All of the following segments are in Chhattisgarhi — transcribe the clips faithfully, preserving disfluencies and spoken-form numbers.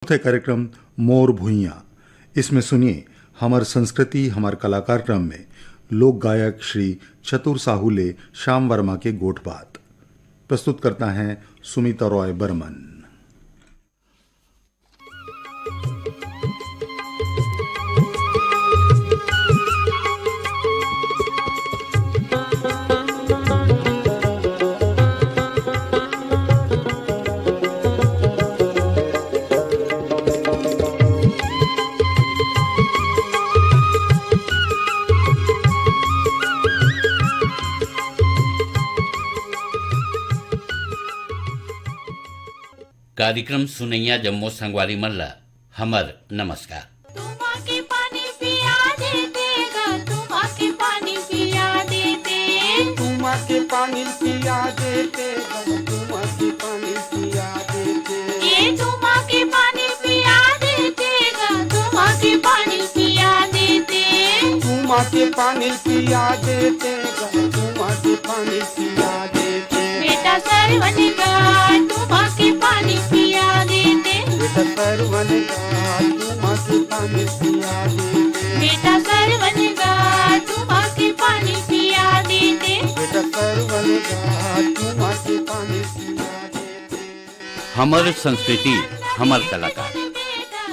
ते कार्यक्रम मोर भुइयां। इसमें सुनिए हमर संस्कृति हमर कला कार्यक्रम में लोक गायक श्री चतुर साहू ले श्याम वर्मा के गोठबात। प्रस्तुत करता है सुमिता रॉय बर्मन। कार्यक्रम सुनइया जम्मो संगवारी मन ला हमर नमस्कार। तुमा के पानी पिया देते गा, तुमा के पानी पिया देते। तुमा के पानी पिया देते गा, तुमा के पानी पिया देते। ये तुमा के पानी पिया देते गा, तुमा के पानी पिया देते। तुमा के पानी पिया देते गा, तुमा के पानी पिया देते। बेटा सरवन गा, तुमा के पानी पिया देते। बेटा सरवन गा, तुमा के पानी पिया देते। बेटा सरवन गा, तुमा के पानी पिया देते। बेटा सरवन गा, तुमा के पानी पिया देते। हमर संस्कृति, हमर कलाकार।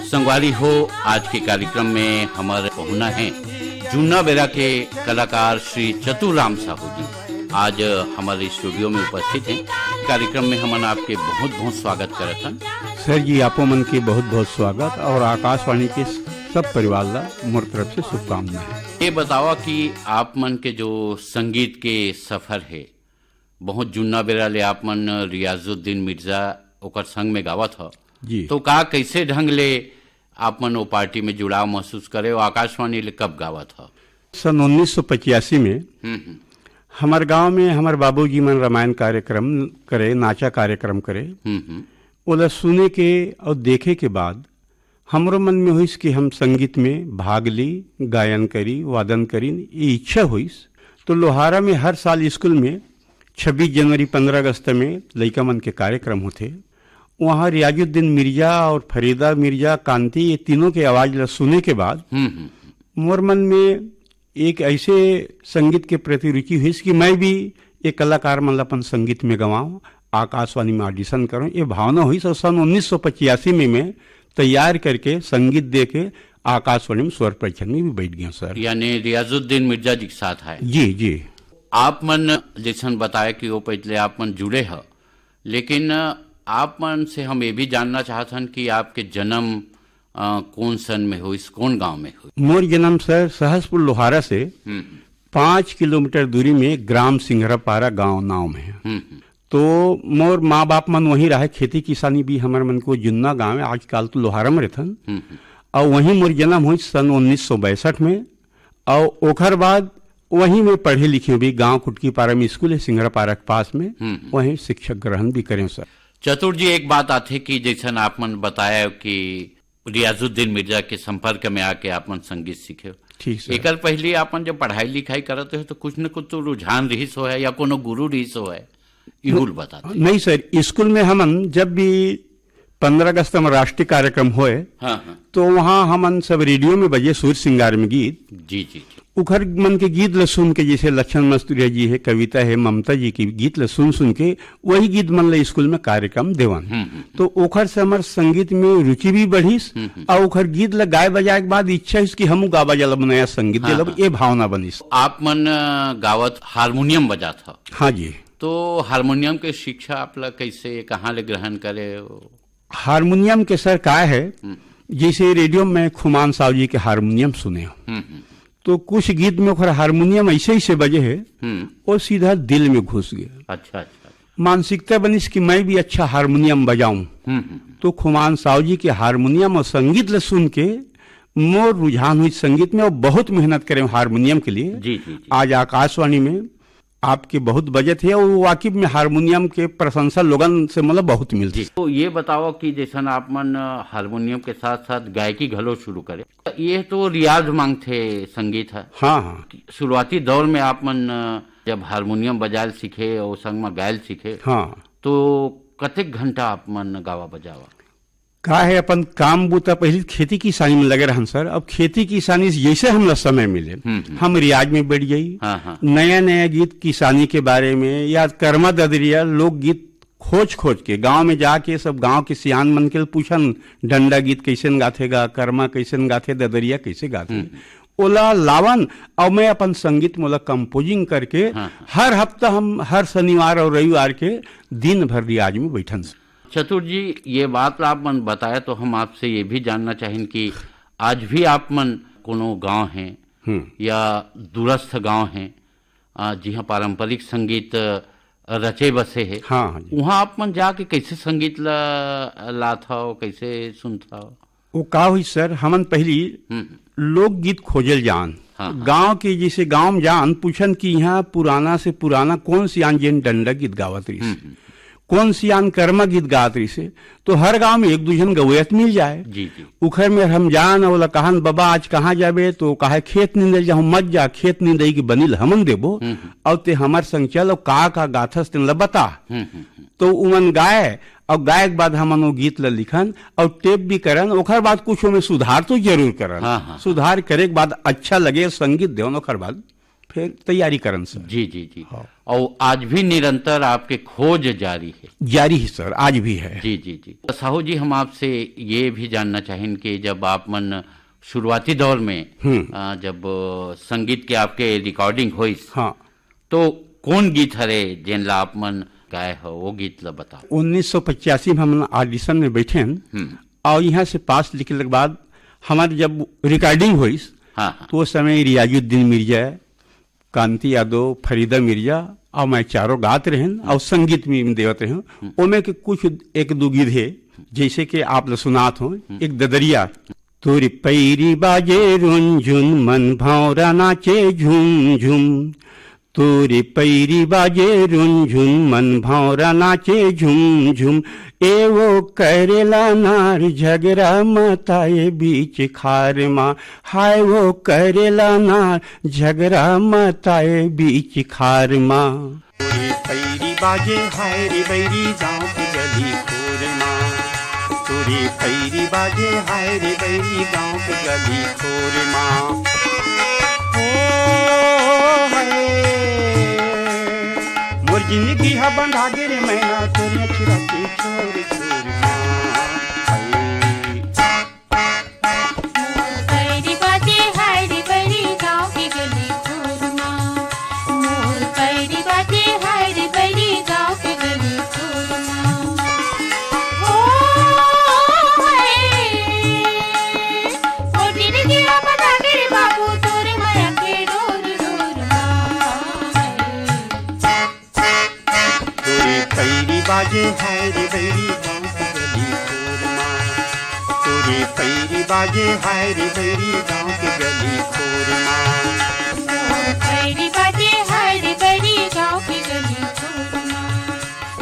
संगवारी हो, आज के कार्यक्रम में हमर पहुना हैं जुन्ना बेरा के कलाकार श्री चतुराम साहू जी। आज हमर स्टूडियो में उपस्थित हैं। कार्यक्रम में हमन आपके बहुत बहुत स्वागत करत हन। सर जी, आपो मन के बहुत बहुत स्वागत और आकाशवाणी के सब परिवार ला मोर तरफ से शुभकामनाएं। ये बतावा कि आप मन के जो संगीत के सफर है, बहुत जुन्ना बेरा ले आप मन रियाजुद्दीन मिर्जा ओकर संग में गावत ह। जी। तो का कैसे ढंग ले आप मन वो पार्टी में जुड़ाव महसूस करे हो? आकाशवाणी ले कब गावत ह? सन उन्नीस सौ पचासी में हम्म, हम्म। हमर गांव में हमर बाबूजी मन रामायण कार्यक्रम करे, नाचा कार्यक्रम करे। हम्म, हम्म। ओला सुने के और देखे के बाद हमरो मन में होइस कि हम संगीत में भाग ली, गायन करी, वादन करी, ये इच्छा होइस। तो लोहारा में हर साल स्कूल में छब्बीस जनवरी, पन्द्रह अगस्त में लइका मन के कार्यक्रम होथे। वहाँ रियाजुद्दीन मिर्जा और फरीदा मिर्जा कांति, ये तीनों के आवाज ला सुने के बाद हम्म, हम्म। मोर मन में एक ऐसे संगीत के प्रति रुचि होइस कि मैं भी ये कलाकार मन ला अपन संगीत में गवाऊं, आकाशवाणी में ऑडिशन करूं, ये भावना होइस। और सन उन्नीस सौ पचासी में मैं तैयार करके संगीत दे के आकाशवाणी में स्वर परीक्षण में भी बैठ गया सर। यानी रियाजुद्दीन मिर्जा जी के साथ है। जी, जी। आप मन जैसन बताया कि वो पहले आप मन जुड़े ह, लेकिन आप मन से हम ये भी जानना चाहत हन कि आपके जन्म, अ, कौन सन में होइस, कौन गांव में होइस? मोर जन्म सर सहसपुर लोहारा से हम्म। पाँच किलोमीटर दूरी में ग्राम सिंघरापारा गांव नाम है। हम्म, हम्म। तो मोर माँ बाप मन वहीं रहे, खेती किसानी भी हमर मन को जुन्ना गांव है, आजकल तो लोहारा में रहथन। हम्म, हम्म। और वहीं मोर जन्म होइस सन उन्नीस सौ बासठ में। और ओखर बाद वहीं में पढ़े लिखे भी, गांव कुटकी पारा में स्कूल है सिंघरापारा के पास में, हम्म, हम्म। वहीं शिक्षक ग्रहण भी करें सर। चतुर जी, एक बात आथे कि जैसन आप मन बताए कि रियाजुद्दीन मिर्जा के संपर्क में आके आप मन संगीत सीखे हो। ठीक सर। एकर पहले आप मन जब पढ़ाई लिखाई करत हो तो कुछ न कुछ तो रुझान रहिस हो है या कोनो गुरु रहिस हो है, इहुल बता दे। नहीं सर, स्कूल में हमन जब भी पन्द्रह अगस्त में राष्ट्रीय कार्यक्रम होए, हाँ, हाँ। तो वहाँ हमन सब रेडियो में बजे सूर सिंगार में गीत। जी, जी, जी। उखर मन के गीत ल सुन के, जैसे लक्षण मस्तुरिया जी है, कविता है, ममता जी के गीत ल सुन सुन के वही गीत मन ल स्कूल में कार्यक्रम देवन। हम्म, हम्म। तो ओखर से हमर संगीत में रुचि भी बढ़िस, हम्म, हम्म। और ओखर गीत ल गाए बजाए के बाद इच्छा होइस कि हमू गा बजा लब, नया संगीत हाँ, दे लब, हाँ। ये भावना बनिस। आप मन, अ, गावत हारमोनियम बजात ह। हाँ जी। तो हारमोनियम के शिक्षा आप ला कैसे, कहाँ ले ग्रहण करे? हारमोनियम के सर का है, हम्म। जैसे रेडियो में खुमान साहु जी के हारमोनियम सुने हो, हम्म, हम्म। तो कुछ गीत में ओकर हारमोनियम ऐसे ऐसे बजे है, हम्म। वो सीधा दिल में घुस गया। अच्छा, अच्छा। मानसिकता बनिस कि मैं भी अच्छा हारमोनियम बजाऊं। हम्म, हम्म। तो खुमान साहु जी के हारमोनियम और संगीत ल सुन के मोर रुझान होइस संगीत में, और बहुत मेहनत करे हारमोनियम के लिए। जी, जी, जी। आज आकाशवाणी में आपके बहुत बजत है, और वाकिफ में हारमोनियम के प्रशंसा लोगन से मतलब बहुत मिलती। जी। तो ये बताओ कि जैसन आप मन, अ, हारमोनियम के साथ साथ गायकी घलो शुरू करे, ये तो रियाज मांगथे संगीत है। हाँ, हाँ। शुरुआती दौर में आप मन, अ, जब हारमोनियम बजायल सीखे और संग में गायल सीखे, हाँ। तो कतेक घंटा आप मन गावा बजावा? का है, अपन काम बूता, पहले खेती किसानी में लगे रहन सर। अब खेती किसानी से जैसे हमला समय मिले, हम्म, हम्म। हम रियाज में बैठ जाई। हाँ, हाँ। नया नया गीत किसानी के बारे में या करमा ददरिया लोकगीत खोज खोज के गांव में जाके सब गांव के सियान मन के पूछन, डंडा गीत कैसे न गाथे गा, करमा कैसे न गाथे, ददरिया कैसे गाथे, हम्म। ओला लावन। और मैं अपन संगीत मोला कंपोजिंग करके हाँ, हाँ। हर हफ्ता हम हर शनिवार और रविवार के दिन भर रियाज में बैठन। चतुर जी, ये बात ला आप मन बताए तो हम आपसे ये भी जानना चाहिन कि आज भी आप मन कोनो गांव है हम्म। या दूरस्थ गांव है, आ, जिहां पारंपरिक संगीत रचे बसे है, हाँ, हाँ जी। वहां आप मन जाके कैसे संगीत ला लाथव, कैसे सुनथव? वो का हुई सर, हमन पहली हम्म। लोकगीत खोजल जान, हाँ, हाँ। गांव के, जैसे गांव में जान, पूछन कि यहाँ पुराना से पुराना कौन सियान जेन डंडा गीत गावत रहिस, हम्म, हम्म। कौन सियान करमा गीत गावत रहिस, तो हर गांव में एक दू झन गवैयत मिल जाए। जी, जी। उखर में हम जान, ओला कहन, "बाबा, आज कहाँ जाबे?" तो कहे, "खेत निंदे जाहूं।" "मत जा, खेत निंदई के बनिल हमन देबो, हम्म, हम्म। अउ ते हमर संग चल, अउ का का गाथस तेन ला बता।" हम्म, हम्म, हम्म। तो उमन गाए, अउ गाए के बाद हमन वो गीत ला लिखन अउ टेप भी करन। ओखर बाद कुछ ओमे सुधार तो जरूर करन। हाँ, हाँ, हाँ। सुधार करे के बाद अच्छा लगे, संगीत देवन, ओखर बाद फिर तैयारी करन सर। जी, जी, जी। हाँ। और आज भी निरंतर आपके खोज जारी है? जारी है सर, आज भी है। जी, जी, जी। साहू जी, हम आपसे ये भी जानना चाहिन कि जब आप मन शुरुआती दौर में, हम्म। अ, जब संगीत के आपके रिकॉर्डिंग होइस, हाँ। तो कौन गीत हरे जेन ला आप मन गाए हो, वो गीत ला बताओ। उन्नीस सौ पचासी में हमन ऑडिशन में बैठे हन, हम्म। और यहाँ से पास निकले के बाद हमारे जब रिकॉर्डिंग होइस, हाँ, हाँ। तो वो समय रियाजुद्दीन मिर्जा, कांति यादव, फरीदा मिर्जा और मैं चारों गात रहन और संगीत में देवत रहन। हम्म। ओमे के कुछ एक दो गीत है, जैसे कि आप ला सुनात हो, हम्म। एक ददरिया। तोरे पैरी बाजे रुनझुन, मन भौरा नाचे झुमझुम। तोरे पैरी बाजे रुनझुन, मन भौरा नाचे झुमझुम। ए वो करेला नार झगरा मताए बीच खार मा, हाय वो करेला नार झगरा मताए बीच खार मा। तोरे पैरी बाजे हाय रे बैरी गाँव के गली खोर मा। तोरे पैरी बाजे हाय रे बैरी गाँव के गली खोर मा। ओ हाय, मोर जिंदगी हा बंधा गे रे मैना, तोरे अखिरा के छोर छोर मा। हाय। मोर पैरी बाजे हाय रे बैरी गाँव के गली खोर मा। मोर पैरी बाजे हाय रे बैरी गाँव के गली खोर मा। ओ हाय, ओ जिंदगी अब दागे रे बाबू तोर माया के डोर डोर मा। तोरे पैरी बाजे हाय रे बैरी गाँव के गली खोर मा। तोरे पैरी बाजे हाय रे बैरी गाँव के गली खोर मा। मोर पैरी बाजे हाय रे बैरी गाँव के गली खोर मा।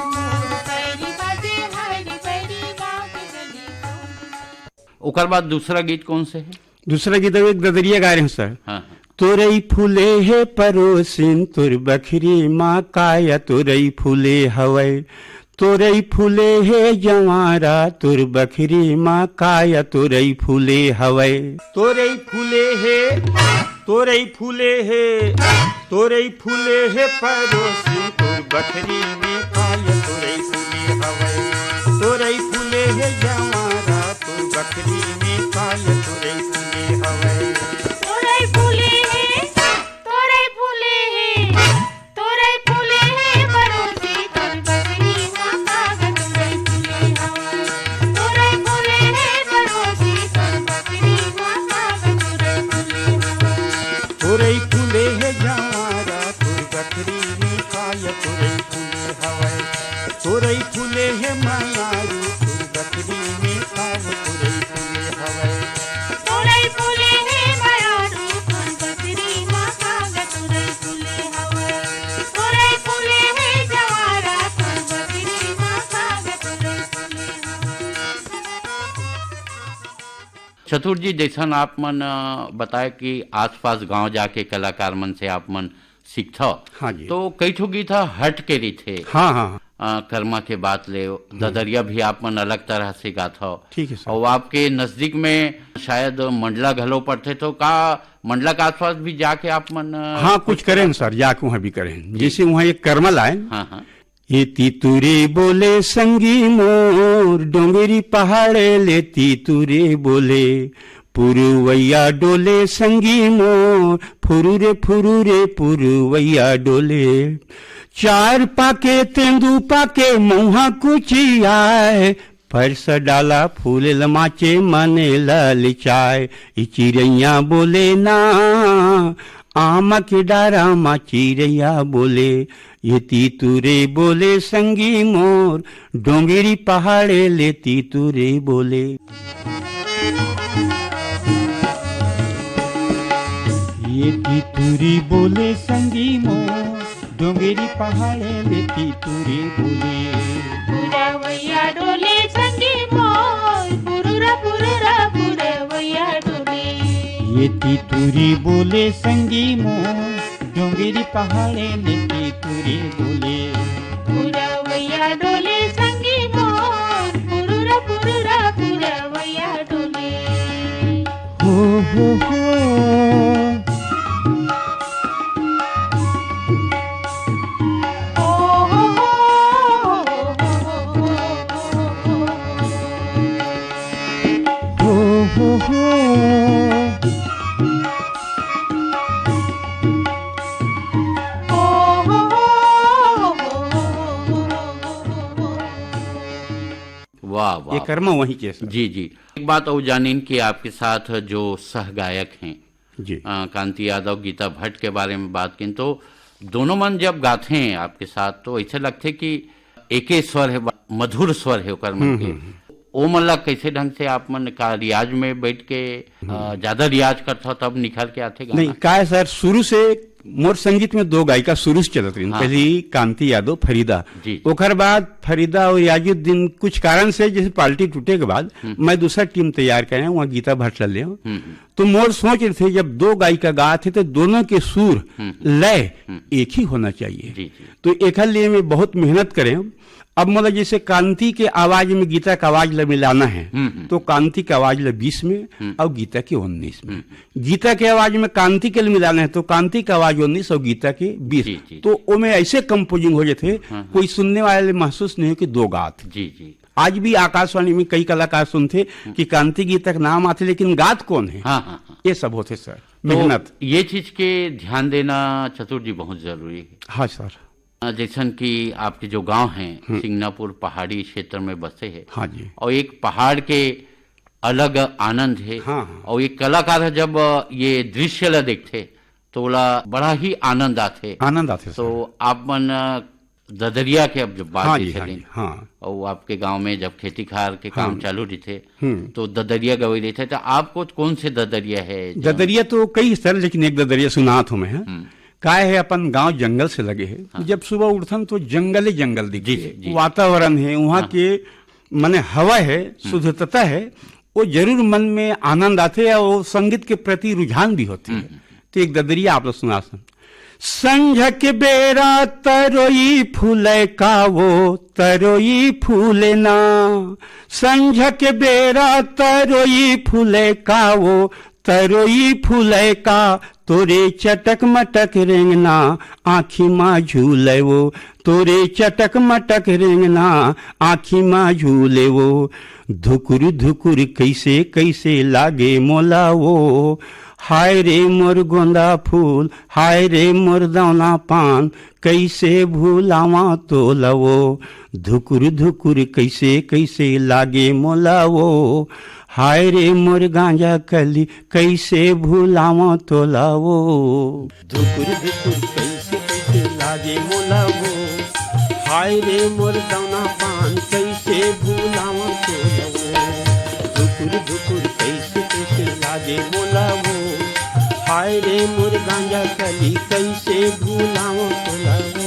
मोर पैरी बाजे हाय रे बैरी गाँव के गली खोर मा। ओकर बाद दूसरा गीत कौन से है? दूसरा गीत एक ददरिया गा रहे हैं सर। हाँ, हाँ। तोरई फूले हे परोसिन, तोर बखरी मा काया तोरई फूले हवय। तोरई फूले हे जवारा, तोर बखरी मा काया तोरई फूले हवय। तोरई फूले हे, तोरई फूले हे, तोरई फूले हे परोसिन, तोर बखरी में काया तोरई फूले हवय। तोरई फूले हे जवारा, तोर बखरी में काया तोरई फूले हवय। तोरई फूले हे, तोरई फूले हे, तोरई फूले हे परोसी, तोर बखरी मा काया तोरई फूले हवय। तोरई फूले हे परोसी, तोर बखरी मा काया तोरई फूले हवय। तोरई फूले हे जवारा, तोर बखरी में काया तोरई फूले हवय। तोरई फूले हे मयारू, तोर बखरी में काया तोरई फूले हवय। तोरई फूले हे मयारू, तोर बखरी मा काया तोरई फूले हवय। तोरई फूले हे जवारा, तोर बखरी मा काया तोरई फूले हवय। चतुर जी, जैसन आप मन, अ, बताए कि आसपास गांव जाके कलाकार मन से आप मन सीखथव, हाँ जी। तो कई ठो गीत ह हट के रहिथे। हाँ, हाँ, हाँ। अ, करमा के बात ले, ददरिया भी आप मन अलग तरह से गाथव। ठीक है सर। और आपके नजदीक में शायद मंडला घलो पड़थे, तो का मंडला के आसपास भी जाके आप मन, अ, हाँ, कुछ कुछ करें करा सर, जाके वहाँ भी करें। जी। जैसे वहाँ एक करमल आए, हाँ, हाँ। ये तीतुरे बोले संगी मोर, डोंगरी पहाड़े ले तीतुरे बोले, पुरुवैया डोले संगी मोर, फुरुरे फुरुरे पुरुवैया डोले। चार पाके तेंदू पाके मौहा कुचियाए, फरस डाला फूल लमाचे मने ललचाए। ई चिरैया बोले ना, आमा के डारा मा चिरैया बोले। ये तीतुरे बोले संगी मोर, डोंगरी पहाड़े ले तीतुरे बोले। ये तीतुरी बोले संगी मोर, डोंगरी पहाड़े ले तीतुरी बोले। पुरवैया डोले संगी मोर, पुरुरा पुरुरा पुरवैया डोले। ये तीतुरी बोले संगी मोर, डोंगरी पहाड़े ले तीतुरी बोले। पुरवैया डोले संगी मोर, पुरुरा पुरुरा पुरवैया डोले। हो, हो, हो। ओ, हो, हो। हो, हो, हो। वाह, वाह। ये कर्मा वहीं के, सर। जी, जी। एक बात और जानिन कि आपके साथ जो सह गायक हैं, जी। अ, कांति यादव, गीता भट्ट के बारे में बात किन, तो दोनों मन जब गाथे हैं आपके साथ, तो ऐसे लगथे कि एके स्वर है, मधुर स्वर है ओकर मन हम्म, के। हम्म, हम्म। ओ मन ला कैसे ढंग से आप मन का रियाज में बैठ के, अ, हम्म। ज्यादा रियाज करथव तब निखर के आथे गाना? नहीं, का है सर, शुरू से मोर संगीत में दो गायिका शुरू से चलत रहिन। हाँ। पहली कांति यादव, फरीदा। जी, जी। ओकर बाद फरीदा और रियाजुद्दीन कुछ कारण से, जैसे पार्टी टूटे के बाद, हम्म। मैं दूसरा टीम तैयार करे, वहाँ गीता भट्ट ले हूँ। हम्म, हम्म। तो मोर सोच रहे थे, जब दो गायिका गात हे, तो दोनों के सुर, हम्म। लय हम्म। एक ही होना चाहिए। जी, जी। तो एकर लिए मैं बहुत मेहनत करे। अब मतलब, जैसे कांति के आवाज में गीता के आवाज ल मिलाना है, हम्म, हम्म। तो कांति के आवाज ल बीस में हम्म। और गीता के उन्नीस में। हम्म। गीता के आवाज में कांति के ल मिलाना है, तो कांति के आवाज उन्नीस और गीता के बीस। जी, जी। तो ओमे ऐसे कंपोजिंग हो जाते, हाँ, हाँ। कोई सुनने वाले महसूस नहीं हो कि दो गात। जी, जी। आज भी आकाशवाणी में कई कलाकार सुनथे हम्म। कि कांति गीता के नाम आथे, लेकिन गात कौन है? हाँ, हाँ, हाँ। ये सब होथे, सर। तो मेहनत। ये चीज के ध्यान देना, चतुर जी, बहुत जरूरी है। हाँ, सर। अ, जैसन कि आपके जो गांव हैं, हम्म। सिंगनापुर पहाड़ी क्षेत्र में बसे है। हाँ जी। और एक पहाड़ के अलग आनंद है। हाँ, हाँ। और एक कलाकार है, जब, अ, ये दृश्य ला देखथे, तो ओला बड़ा ही आनंद आथे। आनंद आथे, तो सर। आप मन, अ, ददरिया के अब जब बात हाँ जी, जैसे हाँ कही, जी, हाँ। और आपके गांव में जब खेती खार के काम हाँ। चालू रहिथे, हम्म। तो ददरिया गवई रहिथे, तो आपको कौन से ददरिया है जो ददरिया तो कई, सर, लेकिन एक ददरिया सुनात हूँ मैं, हाँ। हम्म। काय है, अपन गांव जंगल से लगे है। हाँ। जब सुबह उठथन तो जंगले जंगल दिखथे। जी, जी। वातावरण है, वहाँ हाँ। के माने हवा है, हम्म। शुद्धता है, वो जरूर मन में आनंद आथे और वो संगीत के प्रति रुझान भी होथे। हम्म। तो एक ददरिया आप लोग सुना सुन। संझक बेरा तरोई फूले का वो तरोई फूले ना, संझक बेरा तरोई फूले का वो तरोई फूले का, तोरे चटक मटक रेंगना आँखी मा झूले वो, तोरे चटक मटक रेंगना आँखी मा झूले वो। धुकुर धुकुर कैसे कैसे लागे मोला वो, हाय रे मोर गोंदा फूल, हाय रे मोर दौना पान, कैसे भूलावा तोला वो। धुकुर धुकुर कैसे कैसे लागे मोला वो, हाय रे मोर गांजा कली, कैसे भूलावा तोला वो। धुकुर धुकुर कैसे कैसे लागे मोला वो, हाय रे मोर दौना पान, कैसे भूलावा तोला वो। धुकुर धुकुर कैसे कैसे लागे मोला वो, हाय रे मोर गांजा कली, कैसे भूलावा तोला वो।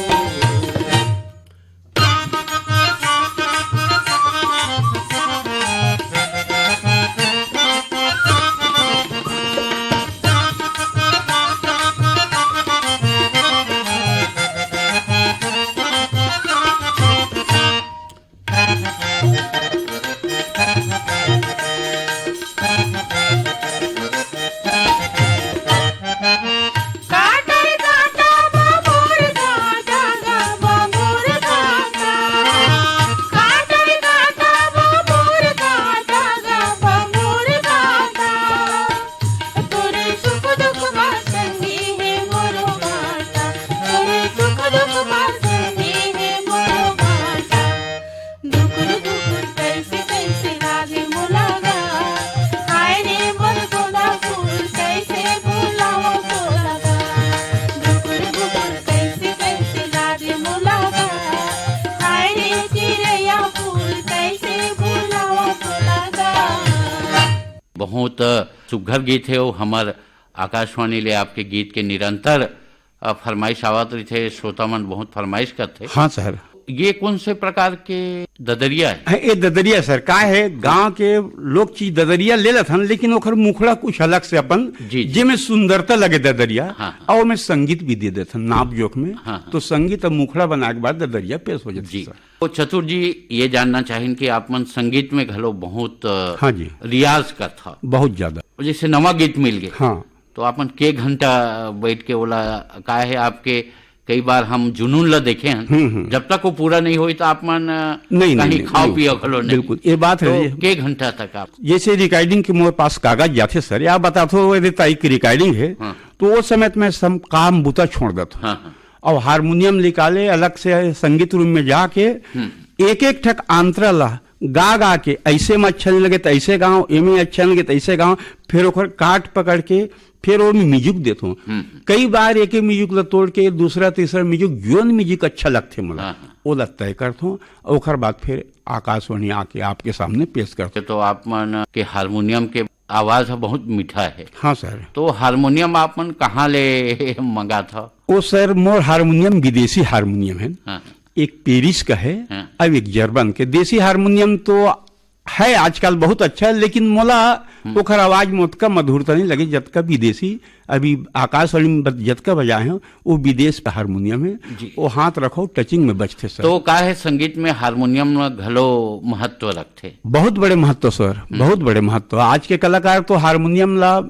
बहुत सुघर गीत हे, वो हमर आकाशवाणी ले आपके गीत के निरंतर, अ, फरमाइश आवत रहिथे, श्रोता मन बहुत फरमाइश करथे। हाँ सर। ये कौन से प्रकार के ददरिया है? हाँ, ये ददरिया सर, का है, गांव के लोग चीज ददरिया ले लेथन, लेकिन ओखर मुखड़ा कुछ अलग से अपन, जी, जी। जेमे सुंदरता लगे ददरिया, हाँ, हाँ। और ओमे संगीत भी दे देथन नाप जोख में। हाँ, हाँ। तो संगीत अब मुखड़ा बनाए के बाद ददरिया पेश हो जाथे जी। सर। तो चतुर जी, ये जानना चाहिन कि आप मन संगीत में घलो बहुत, अ, हाँ जी। रियाज करथा। बहुत ज्यादा। जैसे नवा गीत मिल गए, हाँ। तो आप मन के घंटा बैठ के ओला, का है आपके, कई बार हम जुनून ला देखे हन, हम्म, हम्म। जब तक वो पूरा नहीं होई तो आप मन, अ, नहीं, नहीं, कहीं नहीं, खाओ नहीं। पियो घलो नहीं। बिल्कुल, ये बात तो है। के घंटा तक आप? जैसे रिकॉर्डिंग के मोर पास कागज जाथे सर, या बता थो, ये तारीख की रिकॉर्डिंग है, हाँ। तो वो समय में सब काम बुता छोड़ देथों। हाँ, हाँ। और हारमोनियम निकाले, अलग से संगीत रूम में जाके हम्म। एक एक ठक अंतरा ला गा गा के, ऐसे में अच्छा नहीं लगे तो ऐसे गाओ, एमे अच्छा नहीं लगे तो ऐसे गाओ, फिर ओकर काट पकड़ के फिर ओमे म्यूजिक देथों। हम्म। कई बार एक म्यूजिक ला तोड़ के दूसरा तीसरा म्यूजिक, जोन म्यूजिक अच्छा लगथे मोला, हाँ, हाँ। ओला तय करथों, ओकर बाद फिर आकाशवाणी आके आपके सामने पेश करथों। तो आप मन के हारमोनियम के आवाज ह बहुत मीठा है। हाँ सर। तो हारमोनियम आप मन कहाँ ले मंगाथा? ओ सर, मोर हारमोनियम विदेशी हारमोनियम है। हाँ। एक पेरिस का है, हाँ। अब एक जर्मन के। देसी हारमोनियम तो है आजकल बहुत अच्छा, लेकिन मोला हम्म। ओखर आवाज में ओतका मधुरता नहीं लगे जतका विदेशी। अभी आकाशवाणी में बत-, जतका बजाए हो, वो विदेश का हारमोनियम है। जी। वो हाथ रखो, टचिंग में बजथे सर। तो का है, संगीत में हारमोनियम घलो महत्व रखथे? बहुत बड़े महत्व सर, हम्म। बहुत बड़े महत्व। आज के कलाकार तो हारमोनियम ला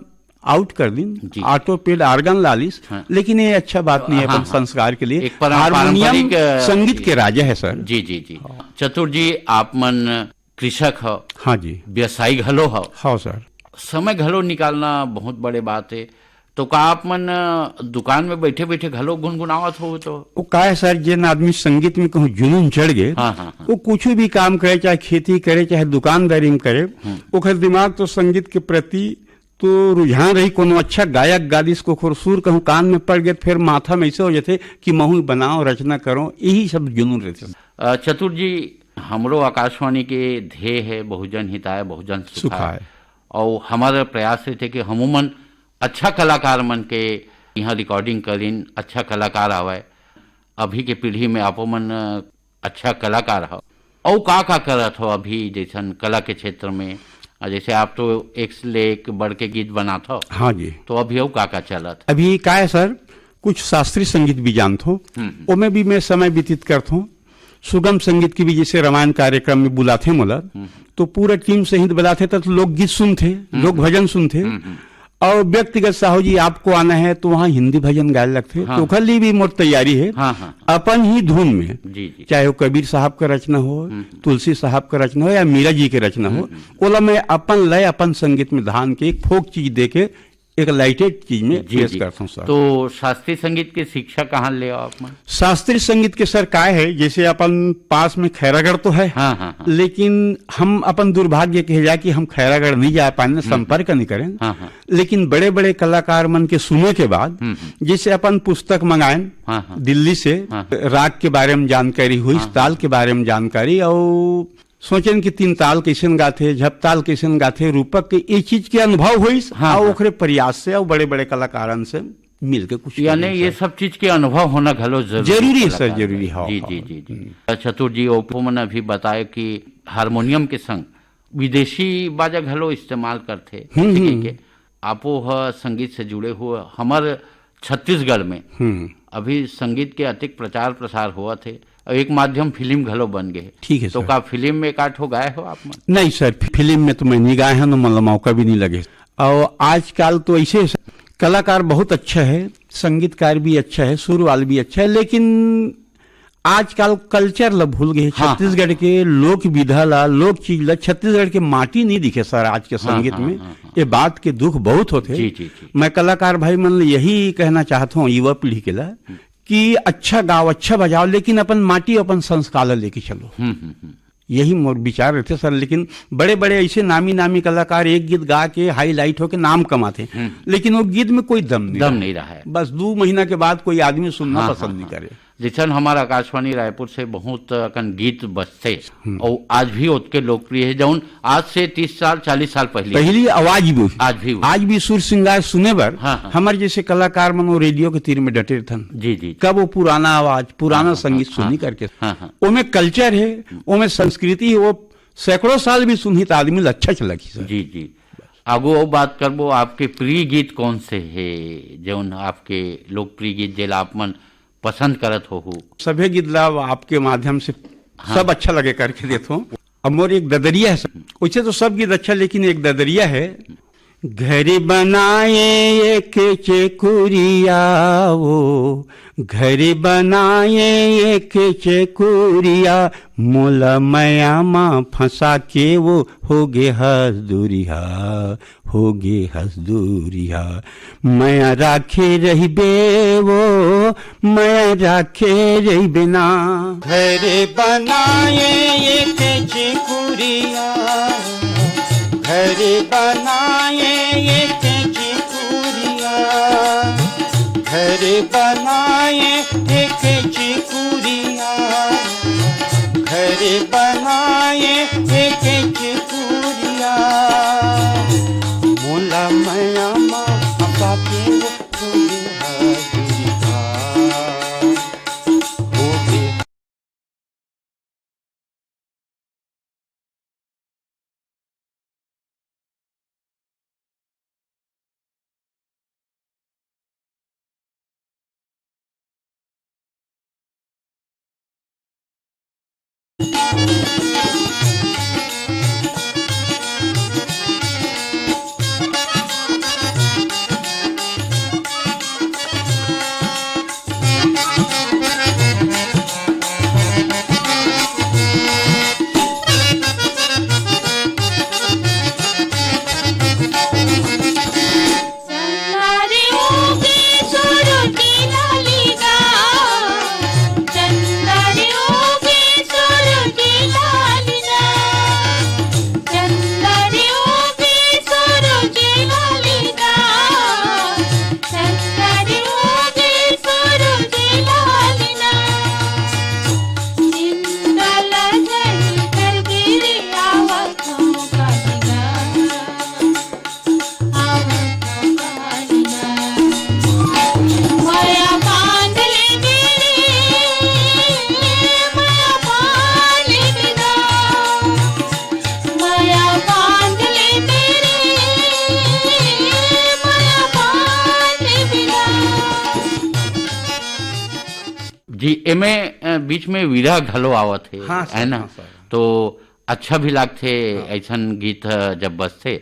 आउट कर दिन, जी। ऑटो पेड ऑर्गन ला लिस, हाँ। लेकिन ये अच्छा बात नहीं है हाँ, अपन हाँ। संस्कार के लिए। एक परा-, हारमोनियम पारंपरिक, अ, संगीत जी। के राजा है सर। जी, जी, जी। हाँ। चतुर जी, आप मन कृषक हो, हाँ जी। व्यवसायी घलो हो। हाँ सर। समय घलो निकालना बहुत बड़े बात है। तो का आप मन, अ, दुकान में बैठे-बैठे घलो गुनगुनावत हो तो? वो का है सर, जेन आदमी संगीत में कहूँ जुनून चढ़ गए, हाँ, हाँ, हाँ। वो कुछ भी काम करे, चाहे खेती करे, चाहे दुकानदारी में करे, हम्म। ओकर दिमाग तो संगीत के प्रति तो रुझान रही। कोनो अच्छा गायक गा दिस, ओखर सुर कहूँ कान में पड़ गए, फिर माथा में ऐसे हो जाथे कि महू बनाओ, रचना करो, यही सब जुनून रहथे। अ, चतुर जी, हमरो आकाशवाणी के ध्येय है बहुजन हिताय, बहुजन सुखाय। सुखाय। और हमारा प्रयास रहिथे कि हमू मन अच्छा कलाकार मन के यहाँ रिकॉर्डिंग करिन, अच्छा कलाकार आवय। अभी के पीढ़ी में आपो मन अच्छा कलाकार हो। अउ का-का करत हो अभी जैसन कला के क्षेत्र में? अ, जैसे आप तो एक से ले एक बढ़ के गीत बनात हो। हाँ जी। तो अभी अउ का-का चलत? अभी का है सर, कुछ शास्त्रीय संगीत भी जानत हो, हम्म, हम्म। ओमे भी मैं समय व्यतीत करत हूँ। सुगम संगीत की भी, जैसे रामायण कार्यक्रम में बुलाथे मोला, हम्म। तो पूरा टीम सहित बुलाथे, त लोकगीत सुनथे, हम्म। लोक भजन सुनथे। हम्म, हम्म। और व्यक्तिगत साहू जी आपको आना है तो वहाँ हिंदी भजन गाए लगथे, हाँ। तो ओखर लिए भी मोर तैयारी है। हाँ, हाँ। अपन ही धुन में, जी, जी। चाहे वो कबीर साहब का रचना हो, हम्म। तुलसी साहब का रचना हो या मीरा जी के रचना हो, हम्म। ओला मैं अपन लय, अपन संगीत में धान के एक फोक चीज दे के एक लाइटेड चीज में जी, पेश जी। करता हूँ सर। तो शास्त्रीय संगीत के शिक्षा कहाँ ले आप मन? शास्त्रीय संगीत के सर काय है, जैसे अपन पास में खैरागढ़ तो है, हाँ, हाँ, हाँ। लेकिन हम अपन दुर्भाग्य कहे जाए कि हम खैरागढ़ नहीं जा पाए, हम्म। संपर्क नहीं करें। हाँ, हाँ। लेकिन बड़े-बड़े कलाकार मन के सुने के बाद, हम्म, हम्म। जैसे अपन पुस्तक मंगाएन हाँ, हाँ। दिल्ली से, हाँ, हाँ। राग के बारे में जानकारी हुई, हाँ, ताल हाँ। के बारे में जानकारी, और सोचेन कि तीन ताल कैसन गाथे, झपताल कैसन गाथे, रूपक के, ये चीज के अनुभव होइस, हाँ, और हाँ। ओकरे प्रयास से और बड़े-बड़े कलाकारन से मिलके कुछ यानी करेन ये सर। सब चीज के अनुभव होना घलो जरूरी जरूरी है सर, कलाकार जरूरी, में। हाँ, जी, हाँ। जी, जी, जी। हम्म। चतुर जी, ओपो मन अभी बताए कि हारमोनियम के संग विदेशी बाजा घलो इस्तेमाल करथे। हम्म, जैसे कि हम्म। के आपो ह संगीत से जुड़े हुए, हमर छत्तीसगढ़ में हम्म। अभी संगीत के अतिक प्रचार प्रसार होवत हे, और एक माध्यम फिल्म घलो बन गए हे। ठीक है तो सर। का फिल्म में एकाठो गाए हो आप मन? नहीं सर, फिल्म में तो मैं नहीं गाए हूँ, न मतलब मौका भी नहीं लगे। और आजकल तो ऐसे कलाकार बहुत अच्छा है, संगीतकार भी अच्छा है, सुर वाला भी अच्छा है, लेकिन आजकल कल्चर ला भूल गए, हाँ, हाँ। छत्तीसगढ़ के लोक विधा ला, लोक चीज ला, छत्तीसगढ़ के माटी नहीं दिखे सर आज के हाँ, संगीत हाँ, में। हाँ, हाँ। ये बात के दुख बहुत होथे। जी, जी, जी। मैं कलाकार भाई मन ले यही कहना चाहत हूँ युवा पीढ़ी के ला हम्म। कि अच्छा गाओ, अच्छा बजाओ, लेकिन अपन माटी, अपन संस्कार ला लेके चलो। हम्म, हम्म, हम्म। यही मोर विचार रहथे सर, लेकिन बड़े-बड़े ऐसे नामी-नामी कलाकार एक गीत गा के हाईलाइट होके नाम कमाथे, हम्म। लेकिन वो गीत में कोई दम नहीं दम रहा। नहीं रहा है। बस दू महीना के बाद कोई आदमी सुनना हाँ, पसंद हाँ, नहीं हाँ। करे। जैसन हमार आकाशवाणी रायपुर से बहुत अकन गीत बजथे, हम्म। और आज भी ओतके लोकप्रिय है, जौन आज से तीस साल, चालीस साल पहले। पहली आवाज भी वही। आज भी वही। आज भी सुर सिंगार सुने बर हाँ, हाँ। हमर जैसे कलाकार मन वो रेडियो के तीर में डटे रहथन। जी, जी। कब वो पुराना आवाज, पुराना हाँ, हाँ, संगीत हाँ, सुनी हाँ। करके। हाँ, हाँ। ओमे कल्चर है, ओमे संस्कृति है, वो सैकड़ों साल भी सुनही त आदमी ल अच्छा लगही, सर। जी, जी। आगू अउ बात करबो, आपके प्रिय गीत कौन से हे, जौन आपके लोकप्रिय गीत, जेला आप मन पसंद करत हो, हो? सभे गीत ला आपके माध्यम से हाँ। सब अच्छा लगे करके देथो। अब मोर एक ददरिया है, सर। वैसे तो सब गीत अच्छा, लेकिन एक ददरिया है। घर बनाए एक चेकुरिया वो, घर बनाए एक चेकुरिया, मोला मया मा फंसा के वो, होगे हसदुरिहा, होगे हसदुरिहा। मया राखे रहिबे वो, मया राखे रहिबे ना। घर बनाए एक चेकुरिया, घर बनाए एक चेकुरिया, घर बनाए एक चेकुरिया, घर बनाए एक चेकुरिया। मोला मया मा फंसा के वो, होगे हसदुरिहा, होगे जी, एमे, अ, बीच में विरह घलो आवत हे, हाँ सर, है ना? हाँ सर। तो अच्छा भी लागथे हाँ। ऐसन गीत, अ, जब बजथे।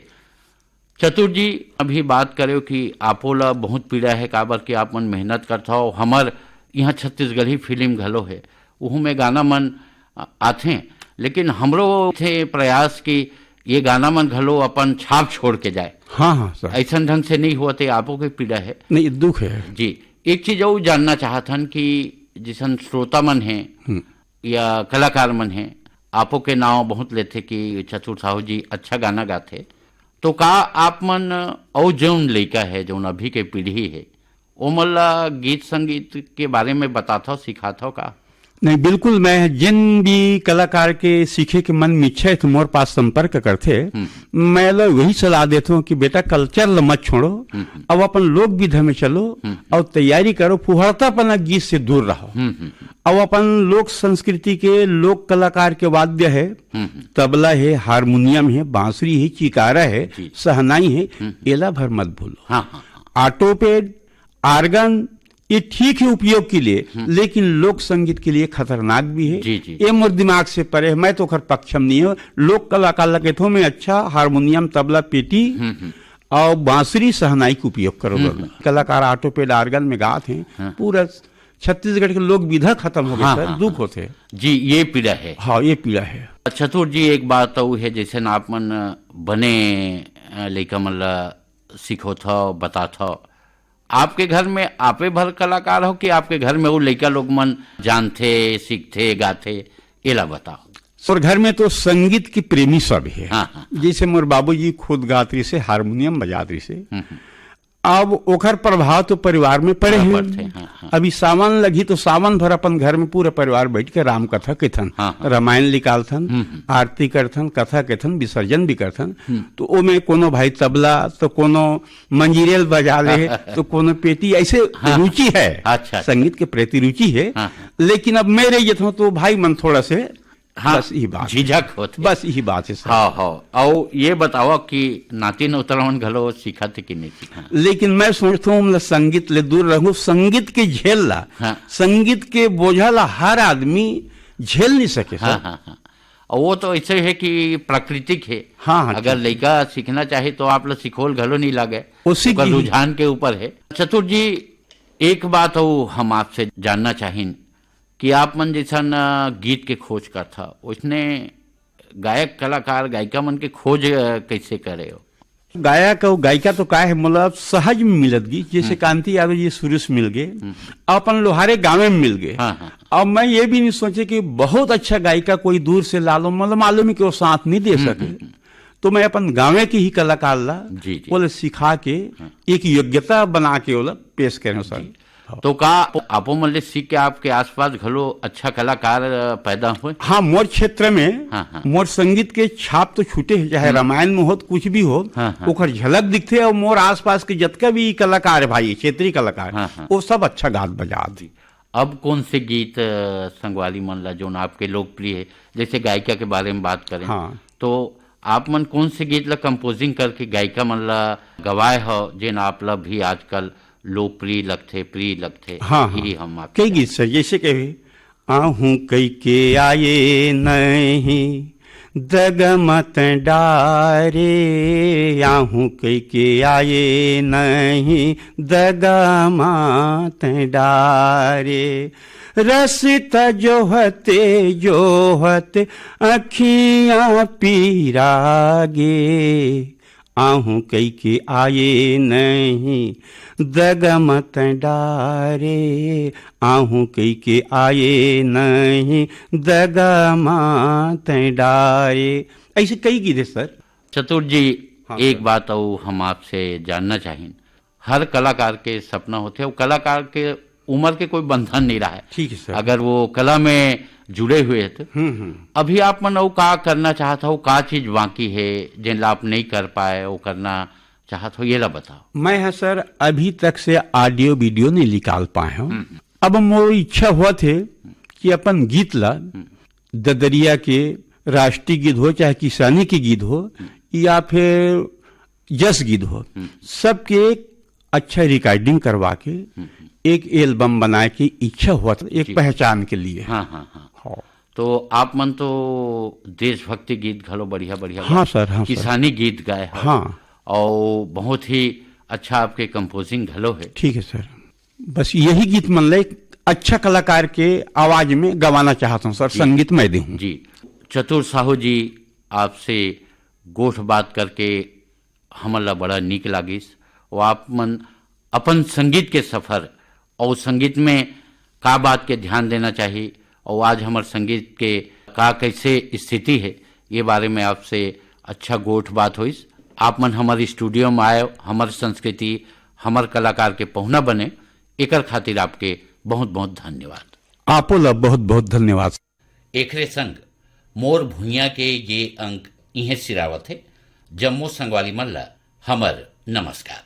चतुर जी, अभी बात करेव कि आपो ला बहुत पीड़ा हे, काबर कि आप मन मेहनत करथव। हमर इहाँ छत्तीसगढ़ी फिल्म घलो हे, उहू में गाना मन, अ, आथे, लेकिन हमरो थे प्रयास कि ये गाना मन घलो अपन छाप छोड़ के जाए। हाँ, हाँ सर। ऐसन ढंग से नहीं होवत हे, आपो के पीड़ा हे। नहीं, दुख हे। जी, एक चीज अउ जानना चाहत हन कि जैसन श्रोता मन हे हम्म। या कलाकार मन हे, आपो के नाव बहुत लेथे कि चतुर साहू जी अच्छा गाना गाथे, तो का आप मन अउ जौन लइका हे, जौन अभी के पीढ़ी हे, ओमन ला गीत संगीत के बारे में बताथव, सिखाथव का? नहीं, बिल्कुल, मैं जेन भी कलाकार के सीखे के मन में इच्छा हे, तो मोर पास संपर्क करथे। हम्म। मैं ला वही सलाह देथव कि बेटा, कल्चर ला मत छोड़ो, हम्म। अब अपन लोक विधा में चलो हम्म। और तैयारी करो, फुहड़तापना गीत से दूर रहो। हम्म, हम्म, हम्म। अब अपन लोक संस्कृति के, लोक कलाकार के वाद्य हे, हम्म, हम्म। तबला हे, हारमोनियम हे, बांसुरी हे, चिकारा हे, जी। सहनाई हे, हम्म, हम्म। एला भर मत भूलो। हाँ, हाँ, हाँ। ऑटोपेड, आर्गन, ये ठीक हे उपयोग के लिए, हम्म। लेकिन लोक संगीत के लिए खतरनाक भी हे। जी, जी। ये मोर दिमाग से परे हे, मैं तो ओकर पक्ष में नहीं हूँ। लोक कलाकार ला कहिथों मैं अच्छा हारमोनियम, तबला, पेटी हम्म, हम्म। और बांसुरी, सहनाई के उपयोग करो हम्म, बोलो। हम्म। कलाकार ऑटोपेड, आर्गन में गात हे, हाँ। पूरा छत्तीसगढ़ के लोक विधा खतम होगे हाँ, सर, हाँ, दुख हाँ। होथे। जी, ये पीड़ा हे। हाँ, ये पीड़ा हे। चतुर जी, एक बात अउ हे, जैसे न आप मन बने, अ, लइका मन ला सिखोथव, बताथव, आपके घर में आपे भर कलाकार हो कि आपके घर में वो लइका लोग मन जानथे, सीखथे, गाथे, एला बताओ। और घर में तो संगीत के प्रेमी सब हे। हाँ, हाँ। जैसे मोर बाबूजी खुद गात रहिसे, हारमोनियम बजात रहिसे। हम्म, हम्म। अब ओकर प्रभाव तो परिवार में पड़े हे। पड़थे, हाँ, हाँ। अभी सावन लगही तो सावन भर अपन घर में पूरा परिवार बैठ के राम कथा कथन, हाँ, हाँ। रामायण निकालथन, हम्म, हम्म। आरती करथन, कथा कथन, विसर्जन भी करथन। हम्म। तो ओमे कोनो भाई तबला, तो कोनो मंजीरेल बजा ले, तो कोनो पेटी, ऐसे हाँ, हाँ। रुचि है। अच्छा, अच्छा। संगीत के प्रति रुचि है। हाँ, हाँ। लेकिन अब मैं रह जाता हूँ तो भाई मन थोड़ा से हाँ, बस यही बात है। झिझक होत हे। बस यही बात है सर। हाँ, हाँ। अउ ये बतावा कि नातिन उतरवन घलो सीखत हे कि नहीं सीखा? लेकिन मैं सोचता हूँ, मतलब, संगीत ले दूर रहूं, संगीत के झेल ला, हाँ। संगीत के बोझा ला हर आदमी झेल नहीं सके सर। हाँ, हाँ, हाँ। और वो तो ऐसे है कि प्राकृतिक है। हाँ, हाँ, अगर ठीक है। लइका सीखना चाहे तो आप ला सिखोल घलो नहीं लागे। वो सीख ओकर ही रुझान के ऊपर है। चतुर जी, एक बात और हम आपसे जानना चाहिन कि आप मन जैसन, अ, गीत के खोज करथा, उसने गायक, कलाकार, गायिका मन के खोज, अ, कैसे करे हो? गायक अउ गायिका तो का है, मतलब, सहज में मिलत गी, जैसे हम्म। कांति यादव जी सुरेश मिल गए, हम्म। अपन लोहारे गाँव में मिल गए। हाँ, हाँ। अब मैं ये भी नहीं सोचे कि बहुत अच्छा गायिका कोई दूर से ला लो, मतलब, मालूम है कि वो साथ नहीं दे हम्म, सके। हम्म, हम्म। तो मैं अपन गाँव के ही कलाकार ला, जी, जी। ओला सिखा के हाँ। एक योग्यता बना के ओला पेश करें सर। जी। हाँ। तो का आपो मन ले सीख के आपके आसपास घलो अच्छा कलाकार, अ, पैदा होए? हाँ, मोर क्षेत्र में, हाँ, हाँ। मोर संगीत के छाप तो छूटे हे, चाहे हम्म। रामायण में हो, कुछ भी हो, हाँ, हाँ। ओकर झलक दिखथे और मोर आसपास के जतका भी कलाकार है भाई, क्षेत्रीय कलाकार, हाँ, हाँ। वो सब अच्छा गात बजात हे। अब कौन से गीत, अ, संगवारी मन ला जोन आपके लोकप्रिय है, जैसे गायिका के बारे में बात करें, हाँ। तो आप मन कौन से गीत ला composing करके गायिका मन ला गवाए हो, जेन आप ला भी आजकल लोकप्रिय लगथे, प्रिय लगथे? हाँ, ये हाँ। हम आप कई गीत सर, जैसे कहे, आहूँ कई के आए नहीं दग मत डारे, आहूँ कई के आए नहीं दग मत डारे। रस त जोहते जोहत अखियाँ पीरा गे, आहूँ कई के आए नहीं दग मत डारे, आहूँ कई के आए नहीं दग मत डारे। ऐसे कई गीत है सर। चतुर जी, हाँ एक सर। बात और हम आपसे जानना चाहिन, हर कलाकार के सपना होथे, अउ कलाकार के उम्र के कोई बंधन नहीं रहा है। ठीक है सर। अगर वो कला में जुड़े हुए हैं तो हम्म, हम्म। अभी आप मन अउ का करना चाहत हो, का चीज बाकी है जेन ला आप नहीं कर पाए, वो करना चाहत हो, ये ला बताओ। मैं, हाँ सर, अभी तक से audio video नहीं निकाल पाए हूँ। हम्म। अब मोर इच्छा होत हे कि अपन गीत ला, हम्म। ददरिया के राष्ट्रीय गीत हो, चाहे किसानी के गीत हो, हम्म। या फिर जस गीत हो, हम्म। सबके एक अच्छा recording करवा के हम्म। एक album बनाए के इच्छा होत हे, एक जी। पहचान के लिए। हाँ, हाँ, हाँ। हाँ। तो आप मन तो देशभक्ति गीत घलो बढ़िया, बढ़िया हाँ गाए। सर, हाँ सर। किसानी गीत गाए हो। हाँ। और बहुत ही अच्छा आपके composing घलो है। ठीक है सर। बस यही गीत मन ला एक अच्छा कलाकार के आवाज में गवाना चाहत हूँ सर, जी। संगीत मैं देहूँ। जी। चतुर साहू जी, आपसे गोठ बात करके हमन ला बड़ा नीक लागिस। अउ आप मन अपन संगीत के सफर अउ संगीत में का बात के ध्यान देना चाही अउ आज हमर संगीत के का कैसे स्थिति है, ये बारे में आपसे अच्छा गोठ बात होइस। आप मन हमर studio में आए, हमर संस्कृति, हमर कलाकार के पहुना बने, एकर खातिर आपके बहुत-बहुत धन्यवाद। आपो ला बहुत-बहुत धन्यवाद। एकरे संग मोर भुइयां के ये अंक इहें सिरावत हे। जम्मो संगवारी मन ला हमर नमस्कार।